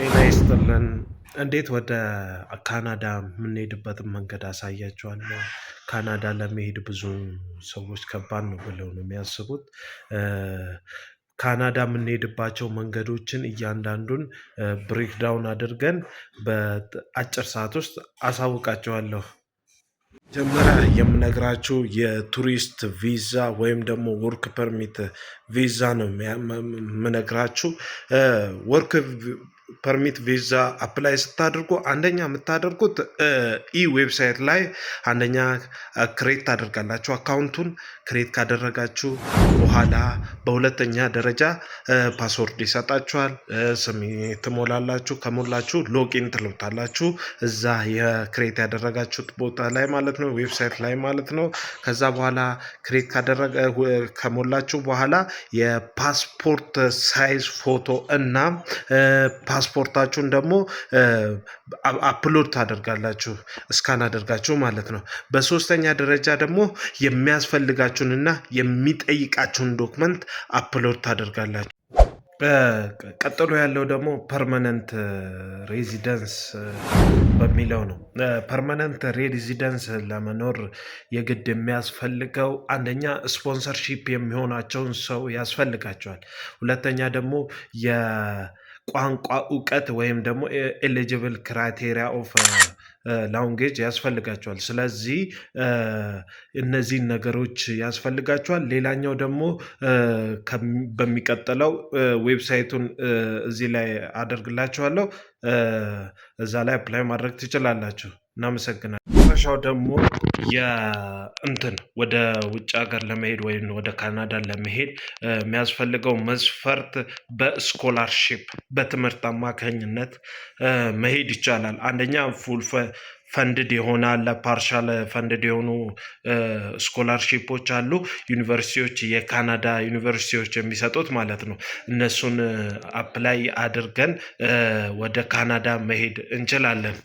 ጤና ይስጥልን። እንዴት ወደ ካናዳ የምንሄድበትን መንገድ አሳያችኋለሁ። ካናዳ ለመሄድ ብዙ ሰዎች ከባድ ነው ብለው ነው የሚያስቡት። ካናዳ የምንሄድባቸው መንገዶችን እያንዳንዱን breakdown አድርገን በአጭር ሰዓት ውስጥ አሳውቃችኋለሁ። መጀመሪያ የምነግራችሁ የቱሪስት ቪዛ ወይም ደግሞ work permit ቪዛ ነው የምነግራችሁ። Work permit ቪዛ apply ስታደርጉ አንደኛ የምታደርጉት ኢ website ላይ አንደኛ create ታደርጋላችሁ። Account ኡን create ካደረጋችሁ በኋላ በሁለተኛ ደረጃ password ይሰጣችኋል። ስም ትሞላላችሁ። ከሞላችሁ login ትሉታላችሁ፣ እዛ የ create ያደረጋችሁት ቦታ ላይ ማለት ነው፣ website ላይ ማለት ነው። ከዛ በኋላ create ካደረገ ከሞላችሁ በኋላ የፓስፖርት size ፎቶ እና ፓስፖርታችሁን ደግሞ upload ታደርጋላችሁ፣ scan አድርጋችሁ ማለት ነው። በሶስተኛ ደረጃ ደግሞ የሚያስፈልጋችሁንና የሚጠይቃችሁን document upload ታደርጋላችሁ። ቀጥሎ ያለው ደግሞ permanent residence በሚለው ነው። Permanent residence ለመኖር የግድ የሚያስፈልገው አንደኛ sponsorship የሚሆናቸውን ሰው ያስፈልጋቸዋል። ሁለተኛ ደግሞ የቋንቋ እውቀት ወይም ደግሞ eligible criteria of language ያስፈልጋቸዋል። ስለዚህ እነዚህን ነገሮች ያስፈልጋቸዋል። ሌላኛው ደግሞ በሚቀጥለው website ኡን እዚህ ላይ አደርግላችኋለሁ። እዛ ላይ apply ማድረግ ትችላላችሁ። እናመሰግናለን። መጨረሻው ደግሞ የእንትን ወደ ውጭ ሀገር ለመሄድ ወይም ወደ ካናዳ ለመሄድ የሚያስፈልገው መስፈርት በ scholarship፣ በትምህርት አማካኝነት መሄድ ይቻላል። አንደኛ full funded የሆነ አለ፣ partial funded የሆኑ scholarship ኦች አሉ። ዩኒቨርሲቲዎች፣ የካናዳ ዩኒቨርሲቲዎች የሚሰጡት ማለት ነው። እነሱን apply አድርገን ወደ ካናዳ መሄድ እንችላለን።